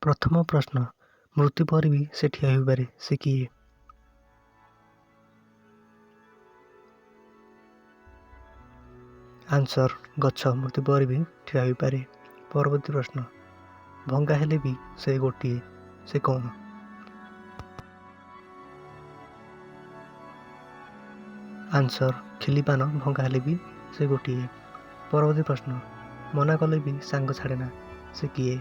ପ୍ରଥମ ପ୍ରଶ୍ନ, ମୃତ୍ୟୁ ପରେ ବି ସେ ଠିଆ ହୋଇପାରେ, ସେ କିଏ? ଆନ୍ସର୍, ଗଛ ମୃତ୍ୟୁ ପରେ ବି ଠିଆ ହୋଇପାରେ। ପରବର୍ତ୍ତୀ ପ୍ରଶ୍ନ, ଭଙ୍ଗା ହେଲେ ବି ସେ ଗୋଟିଏ, ସେ କ'ଣ? ଆନ୍ସର୍, ଖିଲିପାନ ଭଙ୍ଗା ହେଲେ ବି ସେ ଗୋଟିଏ। ପରବର୍ତ୍ତୀ ପ୍ରଶ୍ନ, ମନା କଲେ ବି ସାଙ୍ଗ ଛାଡ଼େନା, ସେ କିଏ?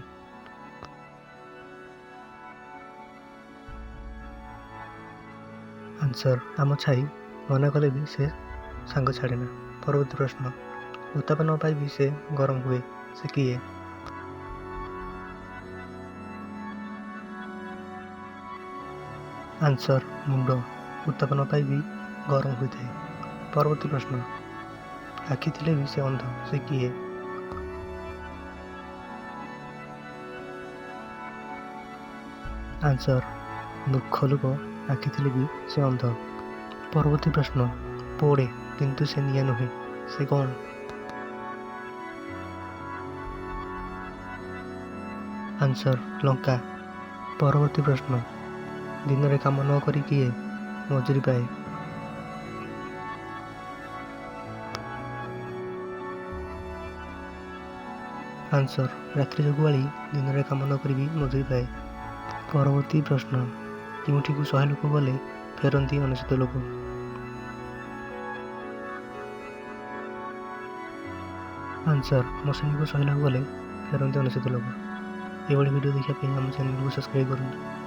ଆନ୍ସର୍, ଆମ ଛାଇ ମନା କଲେ ବି ସେ ସାଙ୍ଗ ଛାଡ଼େନା। ପରବର୍ତ୍ତୀ ପ୍ରଶ୍ନ, ଉତ୍ତାପ ନ ପାଇ ବି ସେ ଗରମ ହୁଏ, ସେ କିଏ? ଆନ୍ସର୍, ମୁଣ୍ଡ ଉତ୍ତାପ ନ ପାଇ ବି ଗରମ ହୋଇଥାଏ। ପରବର୍ତ୍ତୀ ପ୍ରଶ୍ନ, ଆଖି ଥିଲେ ବି ସେ ଅନ୍ଧ, ସେ କିଏ? ଆନ୍ସର୍, ମୂର୍ଖ ଲୋକ ଆଖି ଥିଲେ ବି ସେ ଅନ୍ଧ। ପରବର୍ତ୍ତୀ ପ୍ରଶ୍ନ, ପୋଡ଼େ କିନ୍ତୁ ସେ ନିଆଁ ନୁହେଁ, ସେ କ'ଣ? ଆନ୍ସର୍, ଲଙ୍କା। ପରବର୍ତ୍ତୀ ପ୍ରଶ୍ନ, ଦିନରେ କାମ ନ କରି କିଏ ମଜୁରୀ ପାଏ? ଆନ୍ସର୍, ରାତ୍ରି ଜଗୁଆଳି ଦିନରେ କାମ ନ କରି ବି ମଜୁରୀ ପାଏ। ପରବର୍ତ୍ତୀ ପ୍ରଶ୍ନ, କେଉଁଠିକୁ 100 ଲୋକ ଗଲେ ଫେରନ୍ତି 99 ଲୋକ? ଆନ୍ସର୍, ମଶାଣିକୁ 100 ଲୋକ ଗଲେ ଫେରନ୍ତି 99 ଲୋକ। ଏଭଳି ଭିଡ଼ିଓ ଦେଖିବା ପାଇଁ ଆମ ଚ୍ୟାନେଲକୁ ସବସ୍କ୍ରାଇବ୍ କରନ୍ତୁ।